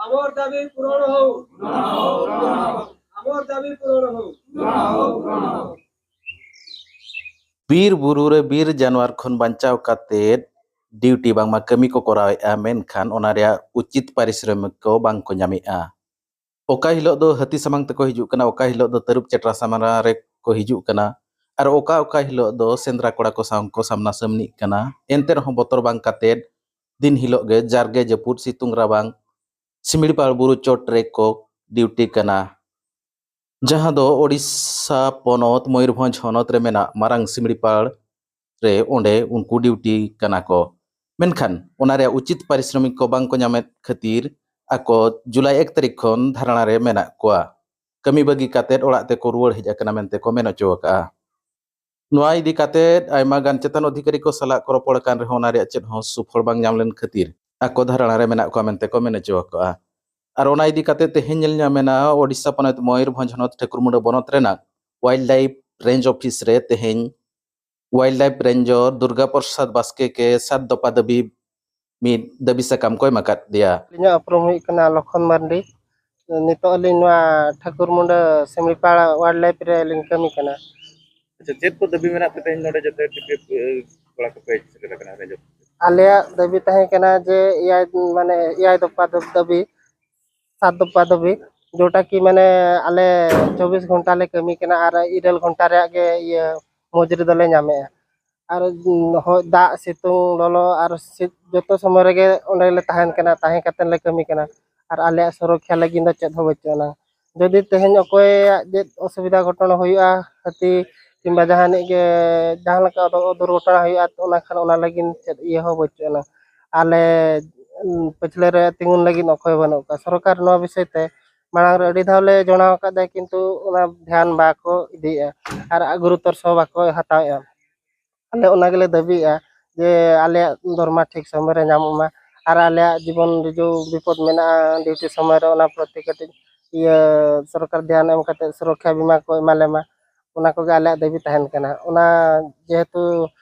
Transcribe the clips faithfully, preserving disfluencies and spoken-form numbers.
আমার দাবি পূরণ হোক। আমার দাবি পূরণ হোক। ᱵᱤᱨ ᱵᱩᱨᱩ ᱨᱮ ᱵᱤᱨ ᱡᱟᱱᱣᱟᱨ ᱠᱷᱚᱱ ᱵᱟᱧᱪᱟᱣ ᱠᱟᱛᱮᱫ ᱰᱤᱭᱩᱴᱤ ᱵᱟᱝᱢᱟ ᱠᱟᱹᱢᱤ ᱠᱚ ᱠᱚᱨᱟᱣᱮᱫᱼᱟ, ᱢᱮᱱᱠᱷᱟᱱ ᱚᱱᱟ ᱨᱮᱭᱟᱜ ᱩᱪᱤᱛ ᱯᱟᱨᱤᱥᱨᱚᱢᱤᱠ ᱠᱚ ᱵᱟᱝ ᱠᱚ ᱧᱟᱢᱮᱫᱼᱟ᱾ ᱚᱠᱟ ᱦᱤᱞᱳᱜ ᱫᱚ ᱦᱟᱹᱛᱤ ᱥᱟᱢᱟᱝ ᱛᱮᱠᱚ ᱦᱤᱡᱩᱜ ᱠᱟᱱᱟ, ᱚᱠᱟ ᱦᱤᱞᱳᱜ ᱫᱚ ᱛᱟᱹᱨᱩᱵ ᱪᱮᱴᱨᱟ ᱥᱟᱢᱟᱝ ᱨᱮᱠᱚ ᱦᱤᱡᱩᱜ ᱠᱟᱱᱟ, ᱟᱨ ᱚᱠᱟ ᱚᱠᱟ ᱦᱤᱞᱳᱜ ᱫᱚ ᱥᱮᱸᱫᱽᱨᱟ ᱠᱚᱲᱟ ᱠᱚ ᱥᱟᱶ ᱠᱚ ᱥᱟᱢᱱᱟ ᱥᱟᱹᱢᱱᱤᱜ ᱠᱟᱱᱟ᱾ ᱮᱱᱛᱮ ᱨᱮᱦᱚᱸ ᱵᱚᱛᱚᱨ ᱵᱟᱝ ᱠᱟᱛᱮᱫ ᱫᱤᱱ ᱦᱤᱞᱳᱜ ᱜᱮ ᱡᱟᱨᱜᱮ ᱡᱟᱹᱯᱩᱫ ᱥᱤᱛᱩᱝ ᱨᱟᱵᱟᱝ ᱥᱤᱢᱲᱤᱯᱟᱲ ᱵᱩᱨᱩ ᱪᱚᱴ ᱨᱮᱠᱚ ᱰᱤᱭᱩᱴᱤ ᱠᱟᱱᱟ, ᱡᱟᱦᱟᱸ ᱫᱚ ᱳᱰᱤᱥᱟ ᱯᱚᱱᱚᱛ ᱢᱚᱭᱩᱨᱵᱷᱚᱸᱡᱽ ᱦᱚᱱᱚᱛ ᱨᱮ ᱢᱮᱱᱟᱜ ᱢᱟᱨᱟᱝ ᱥᱤᱢᱲᱤᱯᱟᱲ ᱨᱮ, ᱚᱸᱰᱮ ᱩᱱᱠᱩ ᱰᱤᱭᱩᱴᱤ ᱠᱟᱱᱟ ᱠᱚ᱾ ᱢᱮᱱᱠᱷᱟᱱ ᱚᱱᱟ ᱨᱮᱭᱟᱜ ᱩᱪᱤᱛ ᱯᱟᱨᱤᱥᱨᱚᱢᱤᱠ ᱠᱚ ᱵᱟᱝ ᱠᱚ ᱧᱟᱢᱮᱫ ᱠᱷᱟᱹᱛᱤᱨ ᱟᱠᱚ ᱡᱩᱞᱟᱭ ᱮᱠ ᱛᱟᱹᱨᱤᱠᱷ ᱠᱷᱚᱱ ᱫᱷᱟᱨᱱᱟ ᱨᱮ ᱢᱮᱱᱟᱜ ᱠᱚᱣᱟ᱾ ᱠᱟᱹᱢᱤ ᱵᱟᱹᱜᱤ ᱠᱟᱛᱮᱫ ᱚᱲᱟᱜ ᱛᱮᱠᱚ ᱨᱩᱣᱟᱹᱲ ᱦᱮᱡ ᱟᱠᱟᱱᱟ ᱢᱮᱱᱛᱮ ᱠᱚ ᱢᱮᱱ ᱦᱚᱪᱚ ᱟᱠᱟᱫᱼᱟ᱾ ᱱᱚᱣᱟ ᱤᱫᱤ ᱠᱟᱛᱮᱫ ᱟᱭᱢᱟ ᱜᱟᱱ ᱪᱮᱛᱟᱱ ᱚᱫᱷᱤᱠᱟᱨᱤ ᱠᱚ ᱥᱟᱞᱟᱜ ᱠᱚ ᱨᱚᱯᱚᱲ ᱟᱠᱟᱱ ᱨᱮᱦᱚᱸ ᱚᱱᱟ ᱨᱮᱭᱟᱜ ᱪᱮᱫ ᱦᱚᱸ ᱥᱩᱯᱷᱚᱞ ᱵᱟᱝ ᱧᱟᱢ ᱞᱮᱱ ᱠᱷᱟᱹᱛᱤᱨ ᱟᱠᱚ ᱫᱷᱟᱨᱱᱟ ᱨᱮ ᱢᱮᱱᱟᱜ ᱠᱚᱣᱟ ᱢᱮᱱᱛᱮ ᱠᱚ ᱢᱮᱱ ᱦᱚᱪᱚ ᱟᱠᱟᱫᱼᱟ᱾ ᱟᱨ ᱚᱱᱟ ᱤᱫᱤ ᱠᱟᱛᱮᱫ ᱛᱮᱦᱮᱧ ᱧᱮᱞ ᱧᱟᱢᱮᱱᱟ ᱳᱰᱤᱥᱟ ᱯᱚᱱᱚᱛ ᱢᱚᱭᱩᱨᱵᱷᱚᱸᱡᱽ ᱦᱚᱱᱚᱛ ᱴᱷᱟᱹᱠᱩᱨᱢᱩᱸᱰᱟᱹ ᱵᱚᱱᱚᱛ ᱨᱮᱱᱟᱜ ᱣᱟᱭᱤᱞᱰ ᱞᱟᱭᱤᱯᱷ ᱨᱮᱧᱡᱽ ᱚᱯᱷᱤᱥ ᱨᱮ ᱛᱮᱦᱮᱧ ᱣᱟᱭᱤᱞᱰ ᱞᱟᱭᱤᱯᱷ ᱨᱮᱧᱡᱚᱨ ᱫᱩᱨᱜᱟ ᱯᱨᱚᱥᱟᱫᱽ ᱵᱟᱥᱠᱮ ᱠᱮ ᱥᱟᱛ ᱫᱚᱯᱷᱟ ᱫᱟᱹᱵᱤ ᱢᱤᱫ ᱫᱟᱹᱵᱤ ᱥᱟᱠᱟᱢ ᱠᱚ ᱮᱢ ᱟᱠᱟᱫ ᱫᱮᱭᱟ᱾ ᱟᱹᱞᱤᱧᱟᱜ ᱩᱯᱨᱩᱢ ᱦᱩᱭᱩᱜ ᱠᱟᱱᱟ ᱞᱚᱠᱷᱚᱱ ᱢᱟᱨᱰᱤ᱾ ᱱᱤᱛᱚᱜ ᱟᱹᱞᱤᱧ ᱱᱚᱣᱟ ᱴᱷᱟᱹᱠᱩᱨᱢᱩᱸᱰᱟᱹ ᱥᱤᱢᱲᱤᱯᱟᱲ ᱣᱟᱭᱤᱞᱰ ᱞᱟᱭᱤᱯᱷ ᱨᱮ ᱞᱤᱧ ᱠᱟᱹᱢᱤ ᱠᱟᱱᱟ᱾ ᱟᱪᱪᱷᱟ, ᱪᱮᱫ ᱠᱚ ᱫᱟᱹᱵᱤ ᱢᱮᱱᱟᱜ ᱯᱮ ᱛᱮᱦᱮᱧ ᱱᱚᱰᱮ ᱡᱚᱛᱚ ᱴᱤᱠᱤᱴ, ᱮ, ᱠᱚᱲᱟ ᱠᱚᱯᱮ ᱦᱮᱡ ᱥᱮᱴᱮᱨ ᱟᱠᱟᱱᱟ ᱨᱮᱧᱡᱚᱨ? ᱟᱞᱮᱭᱟᱜ ᱫᱟᱹᱵᱤ ᱛᱟᱦᱮᱸ ᱠᱟᱱᱟ ᱡᱮ ᱮᱭᱟᱭ, ᱢᱟᱱᱮ ᱮᱭᱟᱭ ᱫᱚᱯᱷᱟ ᱫᱟᱹᱵᱤ, ᱥᱟᱛ ᱫᱚᱯᱷᱟ ᱫᱟᱹᱵᱤ, ᱡᱮᱴᱟ ᱠᱤ ᱢᱟᱱᱮ ᱟᱞᱮ ᱪᱚᱵᱵᱤᱥ ᱜᱷᱚᱱᱴᱟ ᱞᱮ ᱠᱟᱹᱢᱤ ᱠᱟᱱᱟ ᱟᱨ ᱤᱨᱟᱹᱞ ᱜᱷᱚᱱᱴᱟ ᱨᱮᱭᱟᱜ ᱜᱮ ᱤᱭᱟᱹ ᱢᱚᱡᱩᱨᱤ ᱫᱚᱞᱮ ᱧᱟᱢᱮᱜᱼᱟ᱾ ᱟᱨ, ᱩᱸ, ᱦᱚᱭ ᱫᱟᱜ ᱥᱤᱛᱩᱝ ᱞᱚᱞᱚ ᱟᱨ ᱥᱤ-, ᱡᱚᱛᱚ ᱥᱚᱢᱚᱭ ᱨᱮᱜᱮ ᱚᱸᱰᱮ ᱞᱮ ᱛᱟᱦᱮᱱ ᱠᱟᱱᱟ, ᱛᱟᱦᱮᱸ ᱠᱟᱛᱮ ᱞᱮ ᱠᱟᱹᱢᱤ ᱠᱟᱱᱟ᱾ ᱟᱨ ᱟᱞᱮᱭᱟᱜ ᱥᱩᱨᱚᱠᱠᱷᱟ ᱞᱟᱹᱜᱤᱫ ᱫᱚ ᱪᱮᱫ ᱦᱚᱸ ᱵᱟᱹᱪᱩᱜ ᱟᱱᱟ᱾ ᱡᱩᱫᱤ ᱛᱮᱦᱮᱧ ᱚᱠᱚᱭᱟᱜ ᱪᱮᱫ ᱚᱥᱩᱵᱤᱫᱷᱟ ᱜᱷᱚᱴᱚᱱᱟ ᱦᱩᱭᱩᱜᱼᱟ, ᱦᱟᱹᱛᱤ ᱠᱤᱝᱵᱟ ᱡᱟᱦᱟᱱᱤᱡ ᱜᱮ ᱡᱟᱦᱟᱸ ᱞᱮᱠᱟ ᱫᱩᱨ-, ᱫᱩᱨᱜᱷᱚᱴᱚᱱᱟ ᱦᱩᱭᱩᱜᱼᱟ, ᱚᱱᱟ ᱠᱷᱟᱱ ᱚᱱᱟ ᱞᱟᱹᱜᱤᱫ ᱪᱮᱫ ᱤᱭᱟᱹ ᱦᱚᱸ ᱵᱟᱹᱪᱩᱜ ᱟᱱᱟ᱾ ᱟᱞᱮ, ᱩᱸ, ᱯᱟᱹᱪᱷᱞᱟᱹ ᱨᱮ ᱛᱤᱸᱜᱩᱱ ᱞᱟᱹᱜᱤᱫ ᱚᱠᱚᱭ ᱦᱚᱸ ᱵᱟᱹᱱᱩᱜ ᱠᱚᱣᱟ᱾ ᱥᱚᱨᱠᱟᱨ ᱱᱚᱣᱟ ᱵᱤᱥᱚᱭ ᱛᱮ ᱢᱟᱲᱟᱝ ᱨᱮ ᱟᱹᱰᱤ ᱫᱷᱟᱣ ᱞᱮ ᱡᱟᱱᱟᱣ ᱟᱠᱟᱫᱟ, ᱠᱤᱱᱛᱩ ᱚᱱᱟ ᱫᱷᱮᱭᱟᱱ ᱵᱟᱠᱚ ᱤᱫᱤᱭᱮᱫᱼᱟ ᱟᱨ ᱜᱩᱨᱩᱛᱚᱨ ᱥᱚᱦᱚ ᱵᱟᱠᱚ ᱦᱟᱛᱟᱣᱮᱫᱼᱟ᱾ ᱟᱞᱮ ᱚᱱᱟ ᱜᱮᱞᱮ ᱫᱟᱹᱵᱤᱭᱮᱫᱼᱟ ᱡᱮ ᱟᱞᱮᱭᱟᱜ ᱫᱚᱨᱢᱟ ᱴᱷᱤᱠ ᱥᱚᱢᱚᱭ ᱨᱮ ᱧᱟᱢᱚᱜ ᱢᱟ, ᱟᱨ ᱟᱞᱮᱭᱟᱜ ᱡᱤᱵᱚᱱ ᱨᱮ ᱡᱮ ᱵᱤᱯᱚᱫ ᱢᱮᱱᱟᱜᱼᱟ ᱰᱤᱭᱩᱴᱤ ᱥᱚᱢᱚᱭ ᱨᱮ, ᱚᱱᱟ ᱯᱨᱚᱛᱤ ᱠᱟᱹᱴᱤᱡ ᱤᱭᱟᱹ ᱥᱚᱨᱠᱟᱨ ᱫᱷᱮᱭᱟᱱ ᱮᱢ ᱠᱟᱛᱮ ᱥᱩᱨᱚᱠᱠᱷᱟ ᱵᱤᱢᱟ ᱠᱚ ᱮᱢᱟ ᱞᱮ ᱢᱟ, ᱚᱱᱟ ᱠᱚᱜᱮ ᱟᱞᱮᱭᱟᱜ ᱫᱟᱹᱵᱤ ᱛᱟᱦᱮᱱ ᱠᱟᱱᱟ᱾ ᱚᱱᱟ ᱡᱮᱦᱮᱛᱩ,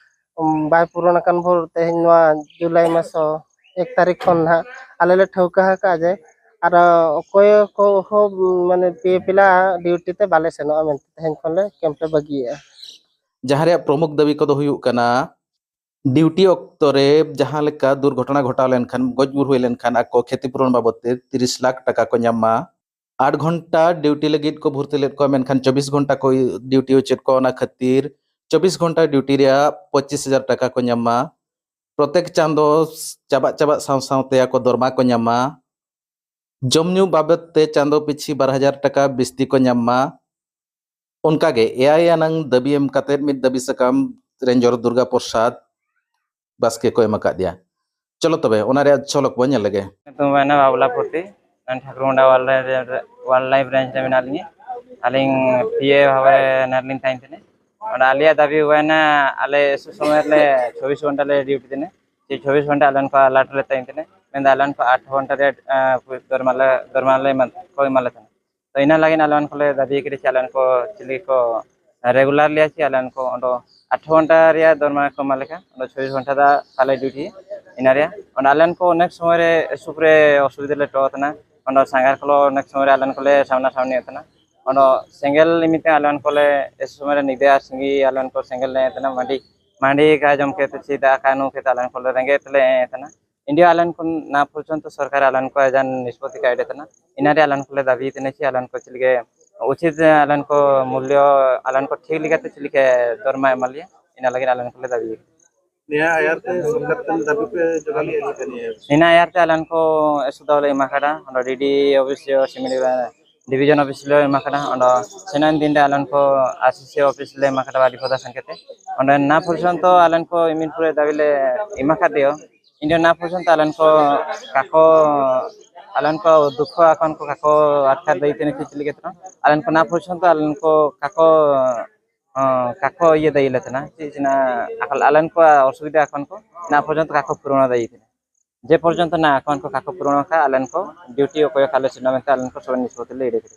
ᱩᱢ, ᱵᱟᱭ ᱯᱩᱨᱚᱱ ᱟᱠᱟᱱ ᱵᱷᱳᱨ ᱛᱮᱦᱮᱧ ᱱᱚᱣᱟ ᱡᱩᱞᱟᱭ ᱢᱟᱥ ᱦᱚᱸ ᱮᱠ ᱛᱟᱹᱨᱤᱠᱷ ᱠᱷᱚᱱ ᱱᱟᱦᱟᱜ ᱟᱞᱮ ᱞᱮ ᱴᱷᱟᱹᱣᱠᱟᱹ ᱟᱠᱟᱫᱼᱟ ᱡᱮ ᱟᱨ ᱚᱠᱚᱭ ᱠᱚ ᱦᱚᱸ ᱢᱟᱱᱮ ᱯᱮ ᱯᱮᱞᱟ ᱰᱤᱭᱩᱴᱤ ᱛᱮ ᱵᱟᱞᱮ ᱥᱮᱱᱚᱜᱼᱟ ᱢᱮᱱᱛᱮ ᱛᱮᱦᱮᱧ ᱠᱷᱚᱱ ᱞᱮ ᱠᱮᱢᱯ ᱞᱮ ᱵᱟᱹᱜᱤᱭᱮᱫᱼᱟ᱾ ᱡᱟᱦᱟᱸ ᱨᱮᱭᱟᱜ ᱯᱨᱚᱢᱩᱠᱷ ᱫᱟᱹᱵᱤ ᱠᱚᱫᱚ ᱦᱩᱭᱩᱜ ᱠᱟᱱᱟ, ᱰᱤᱭᱩᱴᱤ ᱚᱠᱛᱚ ᱨᱮ ᱡᱟᱦᱟᱸ ᱞᱮᱠᱟ ᱫᱩᱨᱜᱷᱚᱴᱚᱱᱟ ᱜᱷᱚᱴᱟᱣ ᱞᱮᱱᱠᱷᱟᱱ, ᱜᱚᱡ ᱜᱩᱨ ᱦᱩᱭ ᱞᱮᱱᱠᱷᱟᱱ ᱟᱠᱚ ᱠᱷᱮᱛᱤᱯᱩᱨᱚᱱ ᱵᱟᱵᱚᱫ ᱛᱮ ᱛᱤᱨᱤᱥ ᱞᱟᱠᱷ ᱴᱟᱠᱟ ᱠᱚ ᱧᱟᱢ ᱢᱟ᱾ ᱟᱴ ᱜᱷᱚᱱᱴᱟ ᱰᱤᱭᱩᱴᱤ ᱞᱟᱹᱜᱤᱫ ᱠᱚ ᱵᱷᱚᱨᱛᱤ ᱞᱮᱫ ᱠᱚᱣᱟ, ᱢᱮᱱᱠᱷᱟᱱ ᱪᱚᱵᱵᱤᱥ ᱜᱷᱚᱱᱴᱟ ᱠᱚ ᱰᱤᱭᱩᱴᱤ ᱦᱚᱪᱚᱭᱮᱫ ᱠᱚᱣᱟ, ᱚᱱᱟ ᱠᱷᱟᱹᱛᱤᱨ ᱪᱚᱵᱵᱤᱥ ᱜᱷᱚᱱᱴᱟ ᱰᱤᱭᱩᱴᱤ ᱨᱮᱭᱟᱜ ᱯᱚᱸᱪᱤᱥ ᱦᱟᱡᱟᱨ ᱴᱟᱠᱟ ᱠᱚ ᱧᱟᱢ ᱢᱟ᱾ ᱯᱨᱚᱛᱮᱠ ᱪᱟᱸᱫᱚ ᱪᱟᱵᱟᱜ ᱪᱟᱵᱟᱜ ᱥᱟᱶ ᱥᱟᱶᱛᱮ ᱟᱠᱚ ᱫᱚᱨᱢᱟ ᱠᱚ ᱧᱟᱢ ᱢᱟ᱾ ᱡᱚᱢ ᱧᱩ ᱵᱟᱵᱚᱫ ᱛᱮ ᱪᱟᱸᱫᱚ ᱯᱤᱪᱷᱤ ᱵᱟᱨ ᱦᱟᱡᱟᱨ ᱴᱟᱠᱟ ᱵᱤᱥᱛᱤ ᱠᱚ ᱧᱟᱢ ᱢᱟ᱾ ᱚᱱᱠᱟᱜᱮ ᱮᱭᱟᱭ ᱟᱱᱟᱝ ᱫᱟᱹᱵᱤ ᱮᱢ ᱠᱟᱛᱮᱫ ᱢᱤᱫ ᱫᱟᱹᱵᱤ ᱥᱟᱠᱟᱢ ᱨᱮᱧᱡᱚᱨ ᱫᱩᱨᱜᱟ ᱯᱨᱚᱥᱟᱫᱽ ᱵᱟᱥᱠᱮ ᱠᱚ ᱮᱢ ᱟᱠᱟᱫᱮᱭᱟ᱾ ᱪᱚᱞᱚ ᱛᱚᱵᱮ ᱚᱱᱟ ᱨᱮᱭᱟᱜ ᱡᱷᱚᱞᱚᱠ ᱵᱚᱱ ᱧᱮᱞ ᱞᱮᱜᱮ᱾ ᱧᱩᱛᱩᱢ ᱦᱩᱭᱱᱟ ᱵᱟᱵᱞᱟ ᱯᱩᱨᱛᱤ᱾ ᱱᱚᱰᱮ ᱴᱷᱟᱠᱩᱨᱢᱩᱱᱰᱟ ᱣᱟᱭᱤᱞᱰ ᱞᱟᱭᱤᱯᱷ, ᱣᱟᱭᱤᱞᱰ ᱞᱟᱭᱤᱯᱷ ᱨᱮᱧᱡᱽ ᱨᱮ ᱢᱮᱱᱟᱜ ᱞᱤᱧᱟ᱾ ᱟᱹᱞᱤᱧ ᱯᱤ ᱮ ᱵᱷᱟᱵᱮ ᱱᱟᱨ ᱞᱤᱧ ᱛᱟᱦᱮᱱ ᱛᱟᱦᱮᱸᱫ᱾ ᱚᱸᱰᱮ ᱟᱞᱮᱭᱟᱜ ᱫᱟᱹᱵᱤ ᱦᱩᱭᱱᱟ, ᱟᱞᱮ ᱮᱥ ᱥᱚᱢᱚᱭ ᱨᱮ ᱪᱚᱵᱵᱤᱥ ᱜᱷᱚᱱᱴᱟ ᱞᱮ ᱰᱤᱭᱩᱴᱤ ᱛᱟᱦᱮᱸᱫ᱾ ᱪᱮ ᱪᱚᱵᱵᱤᱥ ᱜᱷᱚᱱᱴᱟ ᱟᱞᱮ ᱱᱚᱝᱠᱟ ᱟᱞᱟᱨᱴ ᱨᱮ ᱛᱟᱦᱮᱸ ᱠᱟᱱᱟ᱾ ᱢᱮᱱᱫᱟ ᱟᱞᱮ ᱱᱚᱝᱠᱟ ᱟᱴ ᱜᱷᱚᱱᱴᱟ ᱨᱮ ᱫᱚᱨᱢᱟ ᱞᱮ ᱫᱚᱨᱢᱟ ᱞᱮ ᱮᱢᱟ ᱠᱚ ᱮᱢᱟ ᱞᱮ ᱛᱟᱦᱮᱸᱫ᱾ ᱛᱚ ᱤᱱᱟᱹ ᱞᱟᱹᱜᱤᱫ ᱟᱞᱮ ᱠᱚᱞᱮ ᱫᱟᱹᱵᱤ ᱠᱮᱫᱟ ᱪᱮ ᱟᱞᱮ ᱠᱚ ᱪᱤᱞᱤ ᱠᱚ ᱨᱮᱜᱩᱞᱟᱨ ᱞᱮᱭᱟ ᱪᱮ ᱟᱞᱮ ᱠᱚ ᱚᱸᱰᱮ ᱟᱴ ᱜᱷᱚᱱᱴᱟ ᱨᱮᱭᱟᱜ ᱫᱚᱨᱢᱟ ᱠᱚ ᱮᱢᱟ ᱞᱮ ᱠᱟᱱ, ᱚᱸᱰᱮ ᱪᱚᱵᱵᱤᱥ ᱜᱷᱚᱱᱴᱟ ᱫᱚ ᱵᱟᱞᱮ ᱰᱤᱭᱩᱴᱤ ᱤᱱᱟᱹ ᱨᱮᱭᱟᱜ᱾ ᱚᱸᱰᱮ ᱟᱞᱮ ᱠᱚ ᱚᱱᱮᱠ ᱥᱚᱢᱚᱭ ᱨᱮ ᱮᱥᱩᱵ ᱨᱮ ᱚᱥᱩᱵᱤᱫᱷᱟ ᱞᱮ ᱴᱚ ᱛᱟᱦᱮᱱᱟ᱾ ᱚᱸᱰᱮ ᱥᱟᱸᱜᱷᱟᱨ ᱠᱚᱞᱚ ᱚᱱᱮᱠ ᱥᱚᱢᱚᱭ ᱨᱮ ᱟᱞᱮ ᱠᱚᱞᱮ ᱥᱟᱢᱱᱟ ᱥᱟᱢᱱᱤ ᱛᱟᱦᱮᱱᱟ᱾ ᱚᱸᱰᱮ ᱥᱮᱸᱜᱮᱞ ᱱᱤᱢᱤᱛᱮ ᱟᱞᱮ ᱠᱚᱞᱮ ᱮᱥᱩᱵ ᱥᱚᱢᱚᱭ ᱨᱮ ᱧᱤᱫᱟᱹ ᱟᱨ ᱥᱤᱸᱜᱤ ᱟᱞᱮ ᱠᱚ ᱥᱮᱸᱜᱮᱞ ᱞᱮ ᱛᱟᱦᱮᱱᱟ᱾ ᱢᱟᱹᱰᱤ ᱢᱟᱹᱰᱤ ᱠᱟ ᱡᱚᱢ ᱠᱟᱛᱮ ᱪᱮ ᱫᱟᱠᱟ ᱧᱩ ᱠᱟᱛᱮ ᱟᱞᱮ ᱠᱚᱞᱮ ᱨᱮᱸᱜᱮᱡ ᱛᱮᱞᱮ ᱛᱟᱦᱮᱱᱟ᱾ ᱤᱱᱰᱤᱭᱟ ᱟᱞᱮᱱ ᱠᱚ ᱱᱟ ᱯᱚᱨᱡᱚᱱᱛᱚ ᱥᱚᱨᱠᱟᱨ ᱟᱞᱮᱱ ᱠᱚ ᱡᱟᱦᱟᱸ ᱱᱤᱥᱯᱚᱛᱤ ᱠᱟᱭ ᱛᱟᱦᱮᱱᱟ, ᱤᱱᱟᱹᱨᱮ ᱟᱞᱮᱱ ᱠᱚᱞᱮ ᱫᱟᱹᱵᱤ ᱛᱟᱦᱮᱱᱟ ᱪᱮ ᱟᱞᱮᱱ ᱠᱚ ᱪᱮᱫ ᱞᱮᱠᱟ ᱩᱪᱤᱛ ᱟᱞᱮᱱ ᱠᱚ ᱢᱩᱞᱞᱚ ᱟᱞᱮᱱ ᱠᱚ ᱴᱷᱤᱠ ᱞᱮᱠᱟᱛᱮ ᱪᱮᱫ ᱞᱮᱠᱟ ᱫᱚᱨᱢᱟ ᱮᱢᱟ ᱞᱮᱭᱟ, ᱤᱱᱟᱹ ᱞᱟᱹᱜᱤᱫ ᱟᱞᱮᱱ ᱠᱚᱞᱮ ᱫᱟᱹᱵᱤ᱾ ᱱᱤᱭᱟᱹ ᱟᱭᱟᱨ ᱛᱮ ᱥᱚᱨᱠᱟᱨ ᱴᱷᱮᱱ ᱫᱟᱹᱵᱤ ᱯᱮ ᱡᱚᱢᱟ ᱞᱮᱫᱼᱟ ᱱᱤᱭᱟᱹ ᱟᱭᱟᱨ ᱛᱮ? ᱱᱤᱱᱟ ᱟᱭᱟᱨ ᱛᱮ ᱟᱞᱮᱱ ᱠᱚ ᱮᱥᱩᱫᱟᱣ ᱞᱮ ᱮᱢᱟ ᱠᱟᱫᱟ, ᱚᱸᱰᱮ ᱰᱤ ᱰᱤ ᱚᱯᱷᱤᱥ ᱥᱤᱢᱤᱞ ᱰᱤᱵᱷᱤᱡᱚᱱ ᱚᱯᱷᱤᱥ ᱞᱮ ᱮᱢᱟ ᱠᱟᱫᱟ᱾ ᱚᱸᱰᱮ ᱥᱮᱱᱟᱱ ᱫᱤᱱ ᱨᱮ ᱟᱞᱮᱱ ᱠᱚ ᱟᱨ ᱥᱤ ᱥᱤ ᱚᱯᱷᱤᱥ ᱞᱮ ᱮᱢᱟ ᱠᱟᱫᱟ ᱟᱹᱰᱤ ᱯᱚᱫᱟ ᱥᱮᱱ ᱠᱟᱛᱮ᱾ ᱚᱸᱰᱮ ᱱᱟ ᱯᱚᱨᱡᱚᱱᱛᱚ ᱟᱞᱮᱱ ᱠᱚ ᱤᱢᱤᱱ ᱯᱩᱨᱟᱹ ᱫᱟᱹᱵᱤ ᱞᱮ ᱮᱢᱟ ᱠᱟᱫᱮᱭᱟ᱾ ᱤᱧ ᱫᱚ ᱱᱟ ᱯᱚᱨᱡᱚᱱᱛᱚ ᱟᱞᱮᱱ ᱠᱚ ᱠᱟᱠᱚ ᱟᱞᱮᱱ ᱠᱚ ᱫᱩᱠᱷᱚ ᱟᱠᱚᱱ ᱠᱚ ᱠᱟᱠᱚ ᱟᱴᱠᱟᱨ ᱫᱟᱹᱭ ᱛᱮ ᱱᱤᱛᱚᱜ ᱪᱮᱫ ᱞᱮᱠᱟ ᱛᱮ ᱟᱞᱮᱱ ᱠᱚ ᱱᱟ ᱯᱚᱨᱡᱚᱱᱛᱚ ᱟᱞᱮᱱ ᱠᱚ ᱠᱟᱠᱚ ᱦᱚᱸ, ᱠᱟᱠᱚ ᱤᱭᱟᱹ ᱫᱟᱹᱭᱤ ᱞᱮ ᱛᱟᱦᱮᱱᱟ, ᱪᱮᱫ ᱪᱮᱱᱟ ᱟᱞᱮᱱ ᱠᱚᱣᱟᱜ ᱚᱥᱩᱵᱤᱫᱷᱟ ᱮᱠᱷᱚᱱ ᱠᱚ ᱱᱟ ᱯᱚᱨᱡᱚᱱᱛᱚ ᱠᱟᱠᱚ ᱯᱩᱨᱚᱱᱟ ᱫᱟᱹᱭᱤ ᱛᱟᱦᱮᱱᱟ᱾ ᱡᱮ ᱯᱚᱨᱡᱚᱱᱛᱚ ᱱᱟ ᱮᱠᱷᱚᱱ ᱠᱚ ᱠᱟᱠᱚ ᱯᱩᱨᱚᱱ ᱠᱷᱟᱱ ᱟᱞᱮᱱ ᱠᱚ ᱰᱤᱭᱩᱴᱤ ᱚᱠᱚᱭ ᱠᱷᱟᱱ ᱞᱮ ᱥᱮᱱᱚᱜᱼᱟ ᱢᱮᱱᱛᱮ ᱟᱞᱮᱱ ᱠᱚ ᱥᱚᱵ ᱱᱤᱥᱯᱚᱛᱤ ᱞᱮ ᱤᱫᱤ ᱠᱮᱫᱟ᱾